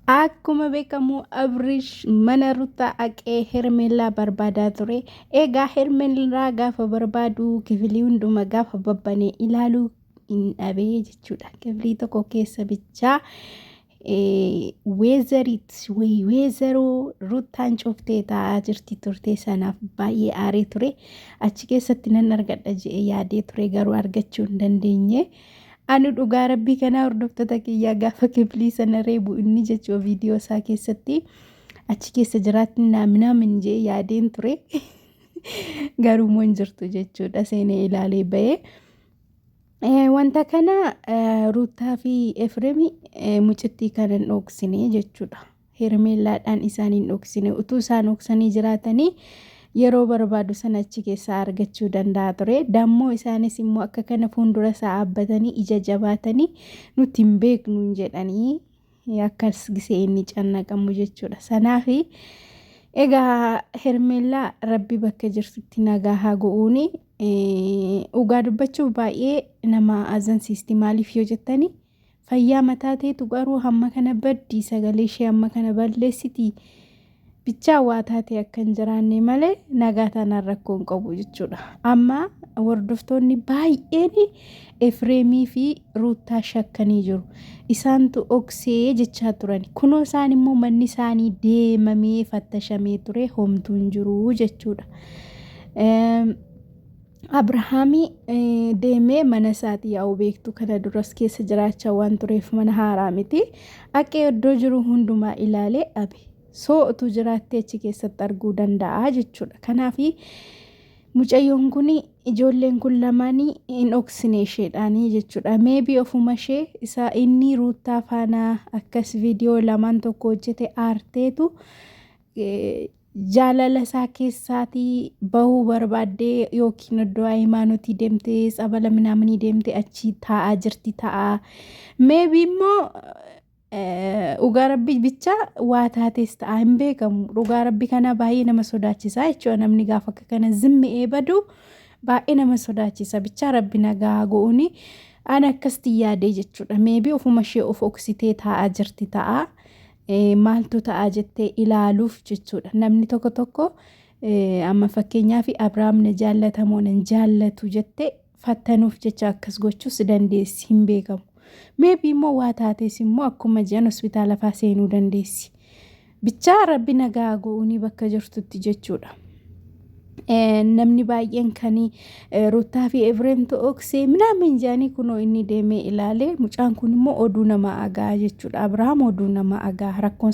Akkuma beekamu Abrish mana Rutaa haqee Hermeellaa barbaadaa ture. Egaa Hermeellaa gaafa barbaadu kifilii hunduma gaafa babbanee ilaalu hin dhabee jechuudha. Kifilii tokko keessa bichaa weezariit wayi weezaroo Rutaan cuftee taa'aa jirti turte sanaaf baay'ee aaree ture. Achi keessatti nan argadha jedhee yaadee ture garuu argachuu hin dandeenye. Anu dhugaa rabbii kanaa hordoftoota kiyyaa gaafa kiflii sana reebu inni jechuu viidiyoo isaa keessatti achi keessa jiraatti naaminaamin jee yaadeen ture. Garuu immoo hin jirtu jechuudha seenee ilaalee ba'ee. Wanta kana Ruuttaa fi Efreemi mucittii kana hin dhoksine jechuudha. Hermeellaadhaan isaan hin dhoksine. Utuu isaan dhoksanii jiraatanii yeroo barbaadu sana achi keessaa argachuu danda'a ture. Dammoo isaanis immoo akka kana fuuldura isaa dhaabbatanii ija jabaatanii nuti hin beeknu hin jedhanii akkas gisee inni cannaqamu jechuudha. Sanaaf egaa Hermeellaa rabbi bakka jirtutti nagaa haa go'uuni. Dhugaa dubbachuuf baay'ee nama azansiisti maaliif yoo jettani Fayyaa mataa teetu garuu hamma kana baddi sagalee ishee hamma kana balleessiti bichaa waa taatee akka hin jiraanne malee nagaa taanaan rakkoo hin qabu jechuudha. Amma hordoftoonni baay'een Efreemii fi Ruuttaa shakkanii jiru. Isaantu oksee jechaa turan. Kunoo isaan immoo manni isaanii deemamee fattashamee ture homtuu hin jiru jechuudha. Abrahaami deemee mana isaatii yaa'u beektu kana duras keessa jiraachaa waan tureef mana haaraa miti. Dhaqee iddoo jiru hundumaa ilaalee dhabe. Soo utuu jiraattee achi keessatti arguu danda'a jechuudha. Kanaaf mucayyoon kun ijoolleen kun lamaanii hin dhoksine isheedhaanii jechuudha. Meebii ofuma ishee isa inni ruuttaa faana akkas viidiyoo lamaan tokko hojjete aarteetu jaalala isaa keessaatii bahuu barbaaddee yookiin iddoo hayimaanotii deemtee tsabala minaaminii deemtee achi taa'aa jirti ta'a. Meebii immoo dhugaa rabbi bicha waa taates ta'a hin beekamu. Dhugaa rabbi kana baay'ee nama sodaachisa jechuudha namni gaafa akka kana zimmi'ee badu baay'ee nama sodaachisa bichaa rabbi nagaa go'uuni ani akkasitti yaadee jechuudha. Meebii ofuma ishee of oksitee taa'aa jirti ta'a. Maaltu ta'a jettee ilaaluuf jechuudha. Namni tokko tokko amma fakkeenyaaf Abiraam na jaallata moo nan jaallatu jettee fattanuuf jecha akkas gochuus dandeessi hin beekamu. Meebii immoo waa taates immoo akkuma ji'an hospitaala faa seenuu dandeessi. Bichaa rabbi nagaa go'uunii bakka jirtutti jechuudha. Namni baay'een kan Ruuttaa fi Efreemtu oksee minaamin jedhanii kunoo inni deemee ilaale mucaan kun immoo oduu nama agaa jechuudha. Abrahaam oduu nama agaa rakkoon.